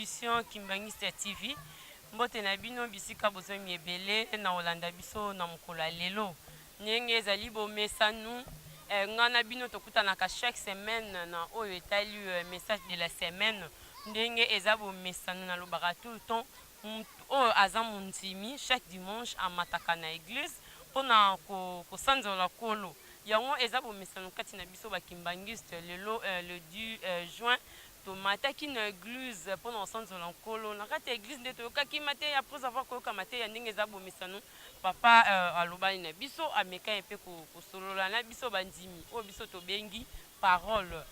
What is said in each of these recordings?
Evolution Kimbanguiste TV. Mbote na bino bisika bozomi ebele na kolanda biso na mokolo ya lelo. Ndenge ezali bomesanu, eh, nga na bino tokutanaka chaque semaine na oyo etali eh, message de la semaine. Ndenge eza bomesanu nalobaka tout le temps mutu oyo aza mondimi chaque dimanche amataka na eglise pona kosanzola Nkolo. Yango eza bomesano kati na biso ba kimbanguiste. Lelo le 10 juin tomataki na eglise pona kosanzola Nkolo. Na kati ya eglise nde toyokaki mateya. Après avoir koyoka mateya ndenge eza bomesano, papa alobani na biso, amekaki mpe kosolola na biso bandimi oyo biso tobengi parole.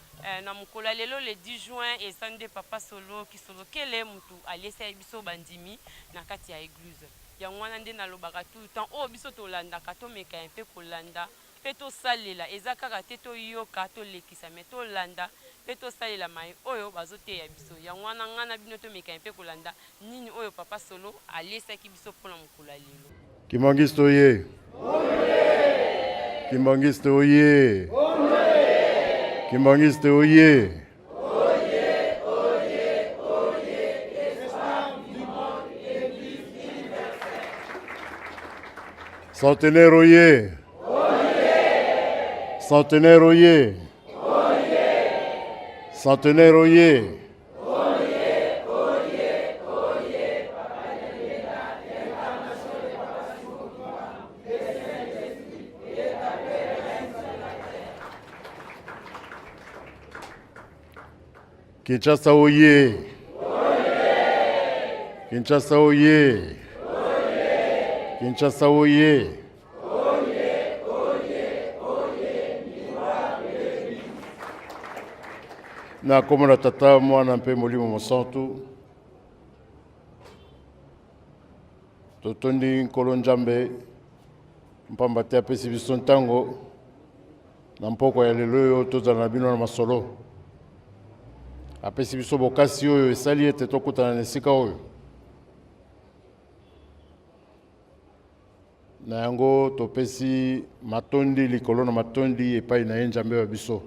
Na mokolo ya lelo le 10 juin eza nde papa Solo Kisolokele mutu aliesaki biso bandimi na kati ya eglise. Yango wana nde nalobaka tout le temps oyo biso tolandaka tomeka un peu kolanda pe tosalela eza kaka te toyoka tolekisa mais tolanda pe tosalela maye oyo bazoteya biso. Yango wana nga na bino tomeka un peu kolanda nini oyo papa Solo aliesaki biso pona mokolo ya lelo. Kimbanguiste oye! Kimbanguiste oye! Kimbanguiste oye! Centenaire oye! Centenaire oye! Centenaire oye! Kinshasa oye! Kinshasa oye! Kinshasa oye! Na kombo na Tata, Mwana mpe Molimo Mosantu, totondi Nkolo Nzambe mpamba te apesi biso ntango na mpokwa ya lelo oyo tozala na bino na masolo. Apesi biso bokasi oyo esali ete tokutana na esika oyo. Na yango topesi matondi likolo na matondi epai na ye Nzambe wa biso.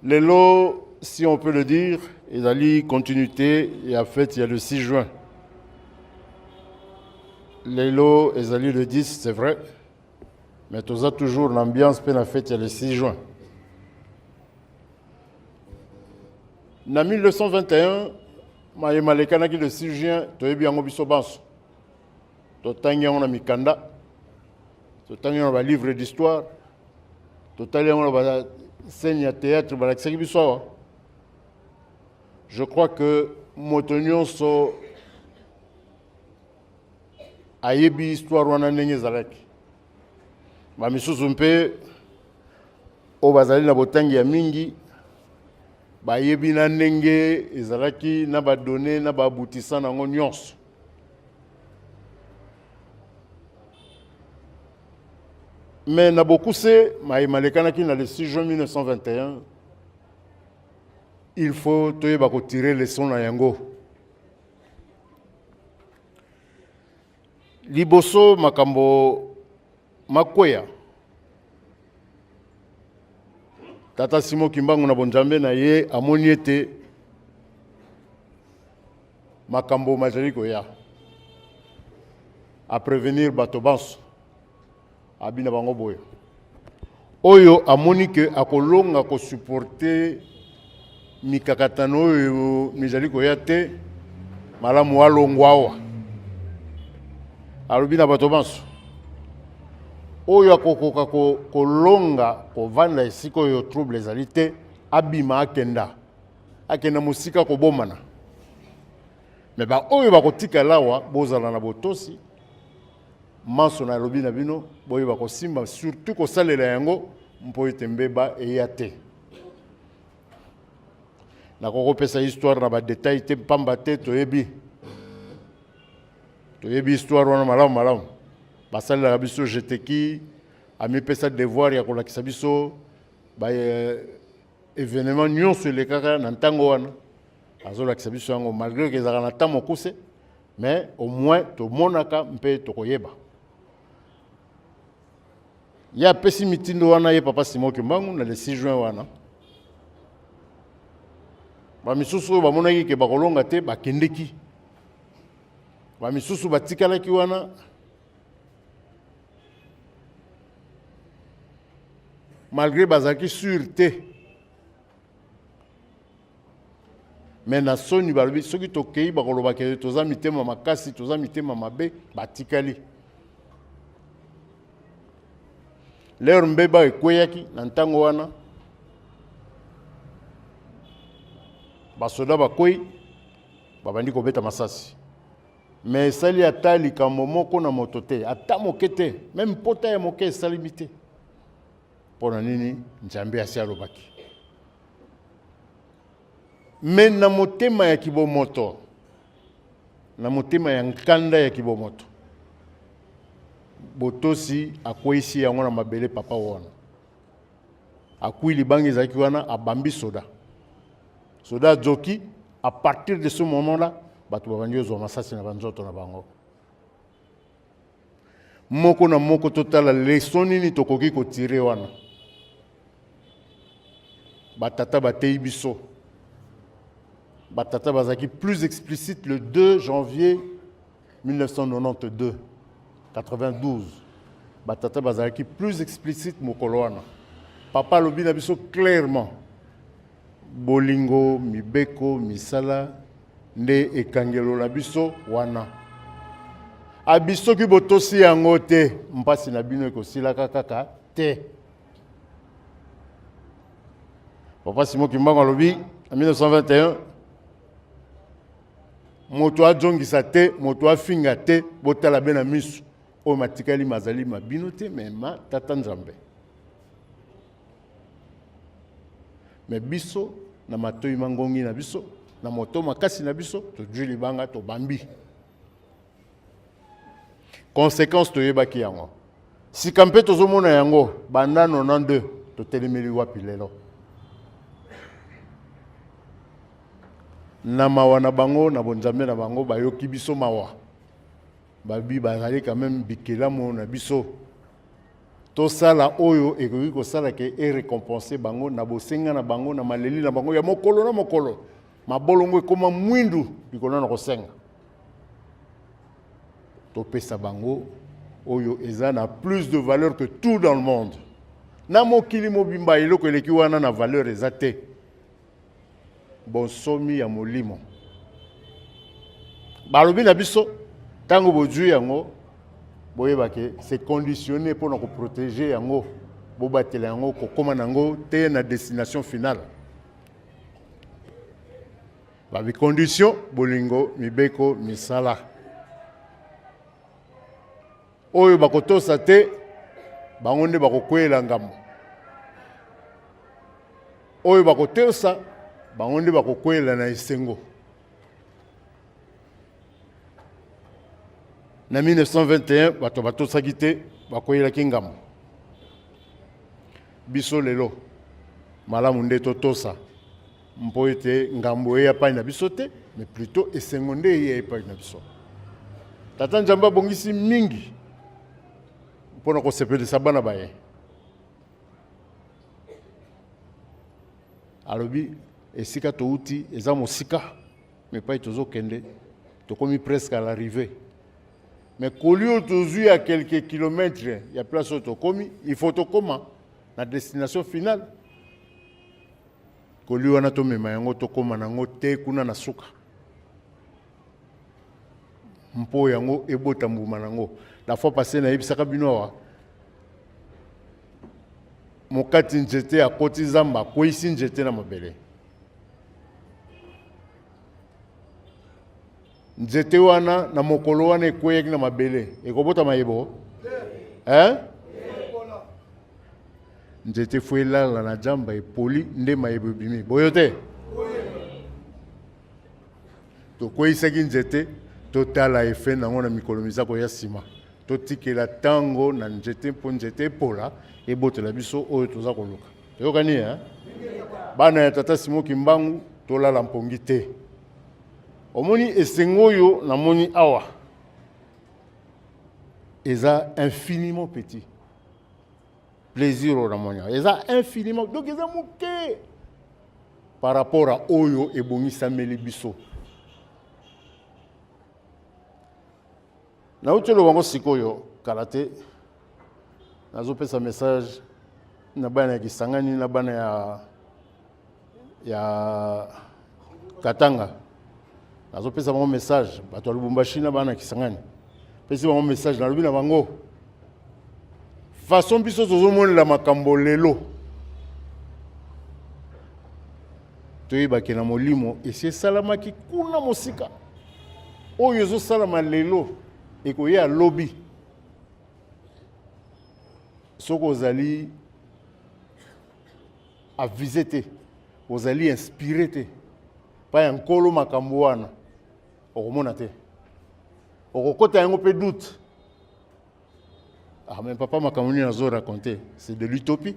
Lelo, si on peut le dire, ezali continuité ya fête ya le 6 juin. Lelo ezali le 10, c'est vrai, mais toza toujours na ambiance mpe na fête ya le 6 juin. Na 1921, maye malekanaki le 6 juin, toyebi yango biso banso. Totangi yango na mikanda, totangi yango na ba livres d'histoire, totali yango na ba scène ya théâtre balakisaki biso awa. Je crois que moto nyonso ayebi histoire wana ndenge ezalaki. Ba misusu mpe oyo bazali na botangi ya mingi bayebi na ndenge ezalaki na ba données na ba aboutissants na yango nyonso. Mais na bokuse maye malekanaki na le 6 juin 1921, il faut toyeba kotirer leçon na yango. Liboso makambo makweya, Tata Simon Kimbangu na bonzambe na ye amoni ete makambo mazali koya, a prevenir bato banso, abi na bango boye oyo amoni ke akolonga kosupporte mikakatano oyo mizali koya te, malamu alongwa awa. Alobi na bato banso oyo akokoka kolonga kovanda esika oyo trouble ezali te, abima akenda, akenda mosika kobomana. Me baoyo bakotikala awa, bozala na botosi manso nalobi na bino, boyeba kosimba surtout kosalela yango mpo ete mbeba eya te. Nakoki kopesa histoire na ba detail te mpamba te toyebi toyebi histoire wana malamu malamu. Basalelaka biso jeteki amipesa devoir ya kolakisa biso ba eh, événement nyonso elekaka na ntango wana, azolakisa biso yango malgré que ezalaka na temps mokuse, mais au moins tomonaka mpe tokoyeba. Ye apesi mitindo wana ye papa Simon Kimbangu na le 6 juin wana. Bamisusu oyo bamonaki ke bakolonga te bakendeki, bamisusu batikalaki wana. Malgré bazalaki sur te, mais na soni balobi soki tokei bakoloba ke toza mitema makasi, toza mitema mabe, batikali. Lere mbeba ekweyaki na ntango wana, basoda bakwei, babandi kobeta masasi, mais esali ata likambo moko na moto te, ata moke te, meme mpota ya moke esalemi te. Mpo na nini? Nzambe asi alobaki. Me na motema ya kibomoto, na motema ya nkanda ya kibomoto, botosi akweisi yango na mabele. Papa wana akwi libanga ezalaki wana, abambi soda, soda azoki. À partir de ce moment là, bato babandi kozwa masasi na banzoto na bango moko na moko. Totala leçon nini tokoki kotirer wana. Batata bateyi biso, batata bazalaki plus explicite le 2 janvier 1992 92. Batata bazalaki plus explicite mokolo wana. Papa alobi na biso clairement: bolingo, mibeko, misala nde ekangelo na biso wana. Abi soki botosi yango te, mpasi na bino ekosilaka kaka te. Papa Simon Kimbangu alobi na 1921: moto azongisa te, moto afinga te, botala be na miso oyo matikali mazali ma bino te, mais ma Tata Nzambe. Mais biso na matoi mangongi na biso, na moto makasi na biso, tozwi libanga, tobambi. Conséquence toyebaki yango sika mpe tozomona yango banda 92. Totelemeli wapi lelo? Na mawa na bango, na bonzambe na bango, bayoki biso mawa, babi bazali quand même bikelamo na biso. Tosala oyo ekoki kosala ke erécompense bango na bosenga na bango, na maleli na bango ya mokolo na mokolo. Mabolongo ekóma mwindu likolo na kosenga. Topesa bango oyo eza na plus de valeur que tout dans le monde. Na mokili mobimba, eloko eleki wana na valeur eza te: bonsomi ya molimo. Balobi na biso, ntango bozwi yango, boyeba ke c'est conditionné mpona koprotéger yango, bobatela yango kokóma na yango te na destination finale. Babicondition: bolingo, mibeko, misala. Oyo bakotosa te, bango nde bakokweyela ngambo. Oyo bakotosa, bango nde bakokweyela na esengo. Na 1921 bato batosaki te, bakweyelaki ngambo. Biso lelo, malamu nde totosa, mpo ete ngambo eya epai na biso te, mais plutôt esengo nde eya epai na biso. Tata Nzambe abongisi mingi mpona kosepelisa bana baye. Alobi esika touti eza mosika, mais epai tozokende, tokomi presque à l'arrivée. Mais colis oyo tozwi ya quelques kilomètres ya place oyo tokomi, il faut tokóma na destination finale. Colis wana, tomema yango, tokóma nango te kuna na suka, mpo yango ebota mbuma nango. La fois passée nayebisaka bino awa, mokati nzete akoti zamba, akweyisi nzete na mabele. Nzete wana, na mokolo wana ekweyaki na mabele, ekobota mayebo, hein? Nzete faut elala na jamba, epoli, nde mayebo ebimi. Boyo te, tokweyisaki nzete, totala effet nango na mikolo miza koya nsima. Totikela ntango na nzete mpo nzete epola, ebotela biso oyo toza koluka. Toyokani, eh? Bana ya Tata Simo Kimbangu, tolala mpongi te. Omoni esengo oyo namoni awa eza infiniment petit. Plaisir oyo namoni awa eza infiniment, donc eza moke. par rapport à oyo ebongisameli biso. Nauti oloba yango sikoyo kala te, nazopesa message na bana ya Kisangani na bana ya, ya Katanga, nazopesa bango message, bato ya Lubumbashi na bana ya Kisangani, pesi bango message, nalobi na bango façon biso tozomonela makambo lelo, toyebake na molimo esi esalamaki kuna mosika. Oyo ezosalama lelo ekoya lobi. Soki ozali avise te, ozali inspiré te pa ya nkolo makambo wana, okomona te, okokota yango mpe doute. Ah mais papa, makambo nini azo raconter, c'est de l'utopie.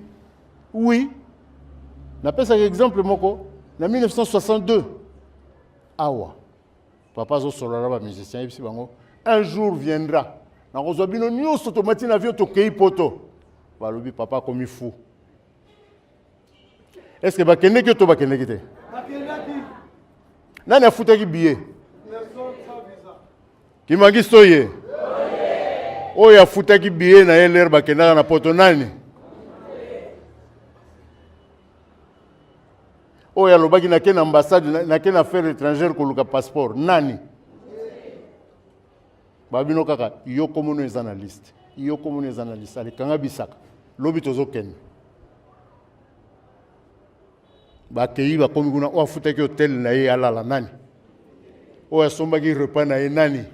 Oui, napesaka exemple moko na 1962 awa papa azosolola na bamusicien, ayebisi bango un jour viendra nakozwa bino nyonso tomati na avion tokei poto. Balobi papa akomi fou. Est ce que bakendeki to bakendeki te? Nani afutaki billet? Kimbanguiste oye oyo afutaki billet na ye lere bakendaka na poto nani? Oyo alobaki nake na ambassade, nake na affaire étrangère koluka passeport nani? Babino kaka yo komono eza na liste, yo komono eza na liste, alikanga bisaka lobi tozokende. Bakei bakomi kuna, oyo afutaki hotel na ye alala nani? Oyo asombaki repas na ye nani?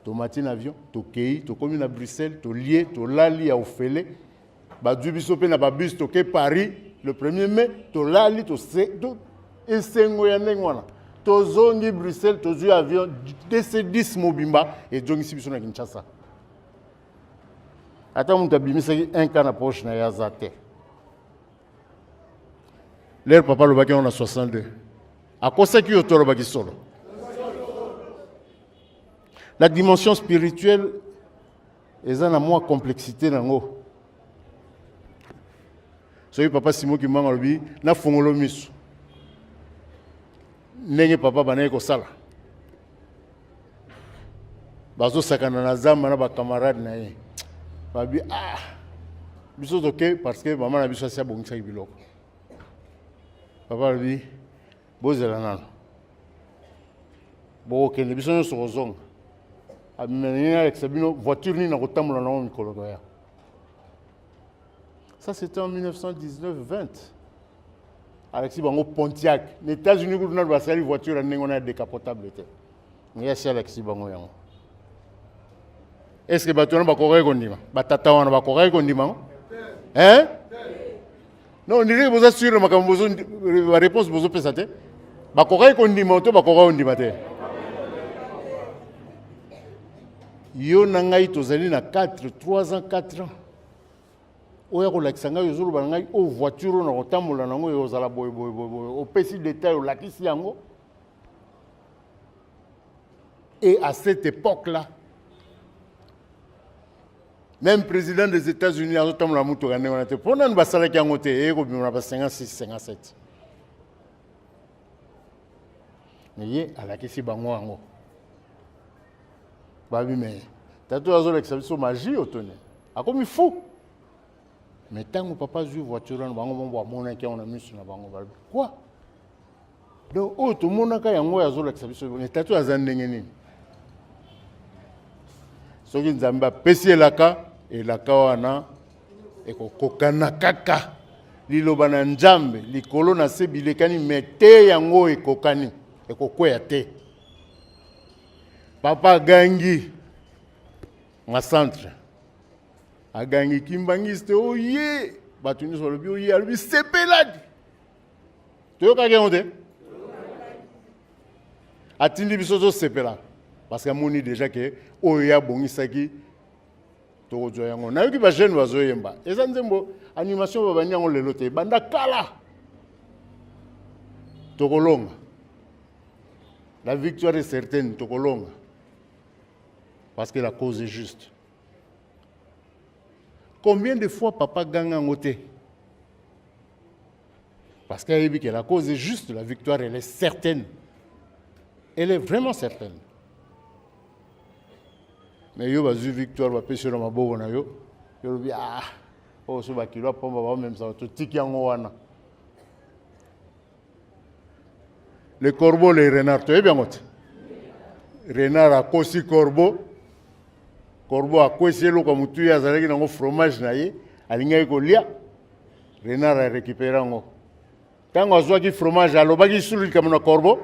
Tomati na avion, tokei, tokomi na Bruxelles, tolie, tolali ya ofele, bazwi biso mpe na babus, toke Paris le 1er mai, tolali to, esengo ya ndenge wana. Tozongi Bruxelles, tozwi avion DC10 mobimba ezongisi biso na Kinshasa. Ata moto abimisaki un cas na poche na ye aza te. Lere papa alobaki yango na 62, akosaki yo to alobaki solo? La dimension spirituelle eza na mwa complexité nango. Soki papa Simon Kimbangu alobi nafongolo miso ndenge papa bandaki kosala, bazosakana na zamba na bakamarade na ye, babi ah biso toke parce que mama na biso asi abongisaki biloko. Papa alobi bozela nano, bokokende biso nyonso kozonga. Amemeli alakisa bino voiture nini nakotambola nango mikolo koya. Ça c'était en 1919-20. Alakisi bango Pontiac. Na États-Unis kutu nanu basali voiture ya ndenge wana ya décapotable te. Ngai asi alakisi bango yango. Est-ce que bato wana bakokaki kondima? Batata wana bakokaki kondima yango? Hein? Non, on dirait que boza sûr na makambo bozo ba réponse bozopesa te. Bakokaki kondima to bakokaki kondima te? Yo na ngai tozali na 4, 3 ans, 4 ans. Oyo akolakisa ngai, ozoloba na ngai oyo voiture oyo nakotambola nango oyo ozala boye boye boye boye, opesi detail, olakisi yango. Et à cette époque-là, même président des États-Unis azotambola motuka ndenge wana te. Mpo nanu basalaki yango te, eye kobima na ba 56, 57. Mais ye alakisi bango yango. Babi me tata oyo azolakisa biso magie otone akomi fou. Mais ntango papa azwi voiture wana, bango moko bamonaki yango na miso na bango, balobi quoi? Donc oyo tomonaka yango oyo azolakisa biso, mais tata oyo aza ndenge nini? Soki Nzambe apesi elaka, elaka wana ekokokana kaka. Liloba na Nzambe likolo na se bilekani, me te yango ekokani, ekokweya te. Papa agangi na centre, agangi kimbangiste oye, bato nyonso balobi oye, alobi sepeladi. Toyokaki yango te, atindi biso tosepela parce que amoni déjà ke oyo ye abongisaki tokozwa yango. Nayoki bajeune bazoyemba, eza nzembo animation babandi yango lelo te, banda kala. Tokolonga, la victoire est certaine, tokolonga parce que la cause est juste. Combien de fois papa ganga yango te? Parce que ayebi que la cause est juste, la victoire elle est certaine. Elle est vraiment certaine. Mais yo bazui victoire bapesi yo na maboko na yo, yo lobi ah oyo so bakilo ya pamba baomemisa totiki yango wana. Le corbeau, le renard, toyebi yango te. Renard akosi corbeau, corbeau akwesi eloko ya motuya azalaki nango fromage na ye, alingaki kolia, renard arécupere yango. Ntango azwaki fromage alobaki lisusu likambo na corbeau,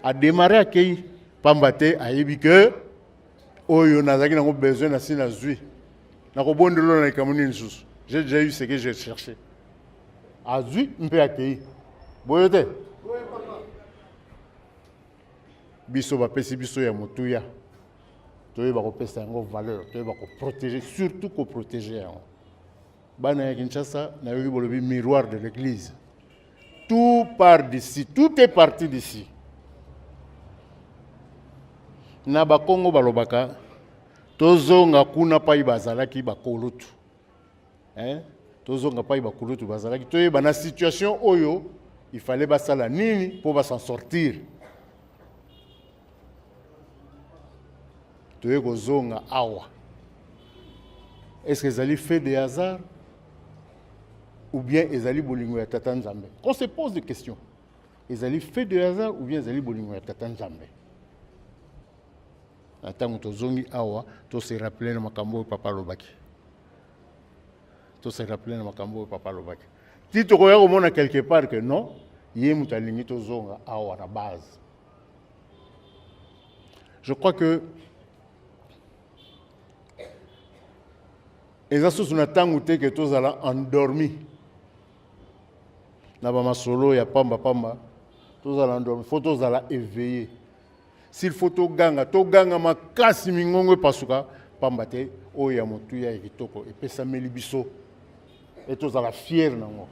ademare akei pamba te ayebi ke oyo nazalaki nango besoin nasi nazwi, nakobondelo na likambo nini lisusu? J'ai déjà eu ce que j'ai cherché. Azwi mpe akei. Boyo te? Biso bapesi biso ya motuya, toyeba kopesa yango valeur, toyeba koprotege, surtout koprotege yango. Bana ya Kinshasa, nayoki bolobi miroir de l'église. Tout part d'ici, tout est parti d'ici. Na bakongo balobaka tozonga kuna pai bazalaki bakolutu. Hein? Tozonga pai bakulutu bazalaki, toyeba na situation oyo il fallait basala nini mpo ba s'en sortir. Toye kozonga awa. Est-ce que ezali fait de hasard ou bien ezali bolingo ya tata Nzambe? Qu'on se pose des questions. Ezali fait de hasard ou bien ezali bolingo ya tata Nzambe? Na ntango tozongi awa, to se rappeler na makambo oyo papa alobaki. To se rappeler na makambo oyo papa alobaki. Ti tokoya komona quelque part que non, ye moto alingi tozonga awa na base. Je crois que eza susu na ntango te ke tozala endormi na bamasolo ya pamba pamba, tozala endormi, faut tozala éveillé. S'il faut toganga, toganga makasi mingongo epasuka, pamba te oyo ya motuya ya kitoko epesameli biso e tozala fier nango,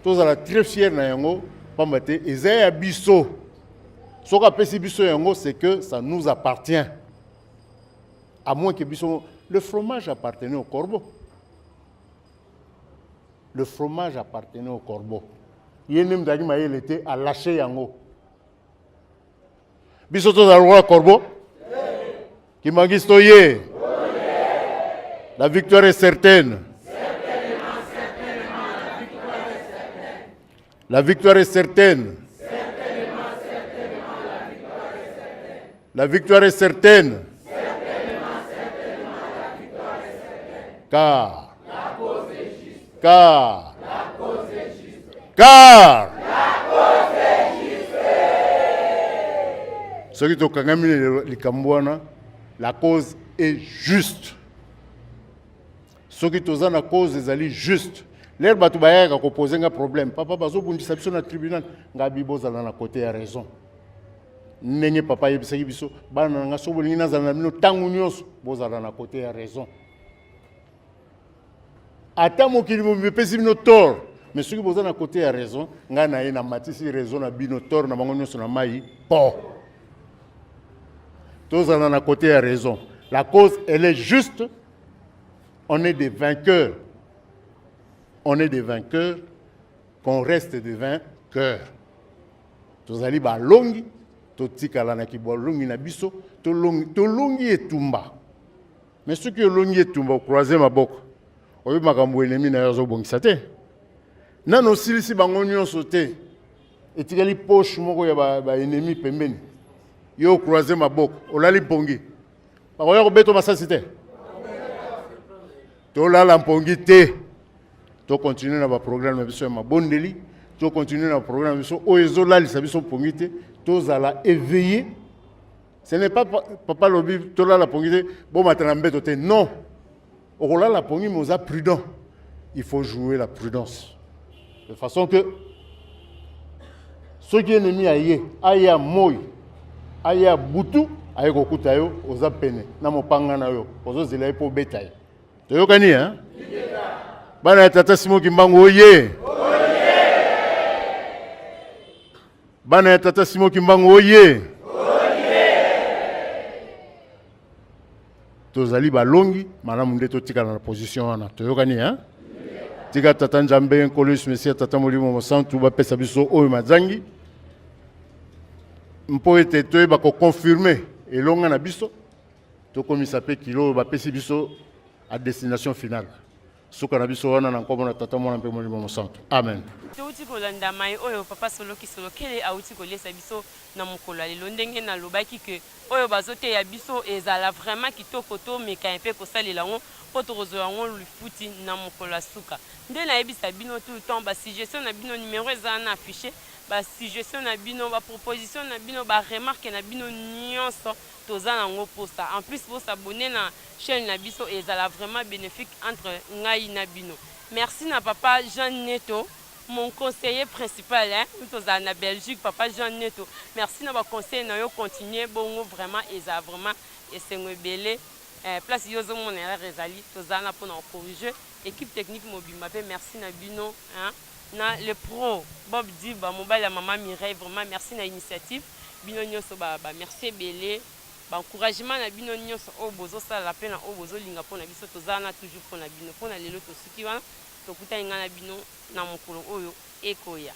tozala très fier na yango, pamba te eza ya biso. Soki apesi biso yango, c'est que ça nous appartient, à moins que biso. Le fromage appartenait au corbeau. Le fromage appartenait au corbeau. Ye nde moto azalaki mayele te, alache yango. Biso tozala lokola corbeau. Kimbanguiste oye. La victoire est certaine. La victoire est certaine. La victoire est certaine. Car. La cause est juste. Car. La cause est juste. Car. La cause est juste. Soki tokangami likambo wana, la cause est juste. Soki toza na cause ezali juste. Lere bato bayaka kopose nga problème, papa bazobundisa biso na tribunal, nga bi bozala na côté ya raison. Ndenge papa ayebisaki biso, bana na nga soki bolingi nazala na bino ntango nyonso, bozala na côté ya raison. Ata mokili mobimba epesi bino tort, mais soki boza na côté ya raison, ngai na ye namatisi raison na bino, tort na bango nyonso na mai po. Tozala na côté ya raison. La cause, elle est juste. On est des vainqueurs. On est des vainqueurs, qu'on reste des vainqueurs. Tozali balongi, totikala na kibolongi na biso, tolongi, tolongi etumba. Mais soki olongi etumba, ocroise maboko, oyebi makambo ennemi na yo azobongisa te. Nano osilisi bango nyonso te, etikali poche moko ya ba ennemi pembeni, yo ocroise maboko, olali mpongi, bakoya kobeta masasi te. Tolala mpongi te, to continuer na ba programme na biso ya mabondeli, to continuer na programme na biso oyo ezolalisa biso mpongi te, tozala éveillé. Ce n'est pas papa lobi tolala pongi te, bomata na mbeto te. Non, okolala pongi mais oza prudent. Il faut jouer la prudence de façon que soki ennemi aye, aya moi, aya butu, aye kokuta yo oza pene na mopanga na yo, ozozela ye mpo obeta ye. Toyokani, hein? Bana ya tata Simon Kimbangu oye! Bana ya tata Simon Kimbangu oye! Tozali balongi, malamu nde totikala na position wana. Toyokani, hein? Tika Tata Nzambe, Nkolo Yesu Mesiya, Tata Molimo Mosantu bapesa biso oyo mazangi mpo ete toyeba koconfirme elonga na biso, tokomisa mpe kilo oyo bapesi biso à destination finale. Suka na biso wana na nkombo na Tata, Mwana mpe Molimo Mosantu. Amen. Touti kolanda mai oyo Papa Soloki Solokele auti koliesa biso na mokolo ya lelo. Ndenge nalobaki ke oyo bazoteya biso ezala vraiment kitoko, tomeka mpe kosalela yango mpo tokozwa yango lifuti na mokolo ya suka. Nde nayebisa bino tout le temps, basuggestion na bino, numero eza wana affiché, basuggestion na bino, baproposition na bino, baremarque na bino nyonso, toza nango posa. En plus, bosabonner na chaîne na biso, ezala vraiment bénéfique entre ngai na bino. Merci na Papa Jean Neto, mon conseiller principal, hein, tozala na Belgique. Papa Jean Neto, merci na baconseil na yo. Continue bongo, vraiment ezala vraiment esengo ebele. Place yo ozomona erreur ezali, tozala na mpona kocorriger. Équipe technique mobimba mpe merci na bino, hein? Na le pro Bob Diba, mobali ya Mama Mireille, vraiment merci na initiative. Bino nyonso ba merci ebele, baencouragement na bino nyonso oyo bozosala mpe na oyo bozolinga mpona biso. Toza wana toujours mpona bino. Mpona lelo tosuki wana, tokutani ngai na bino na mokolo oyo ekoya.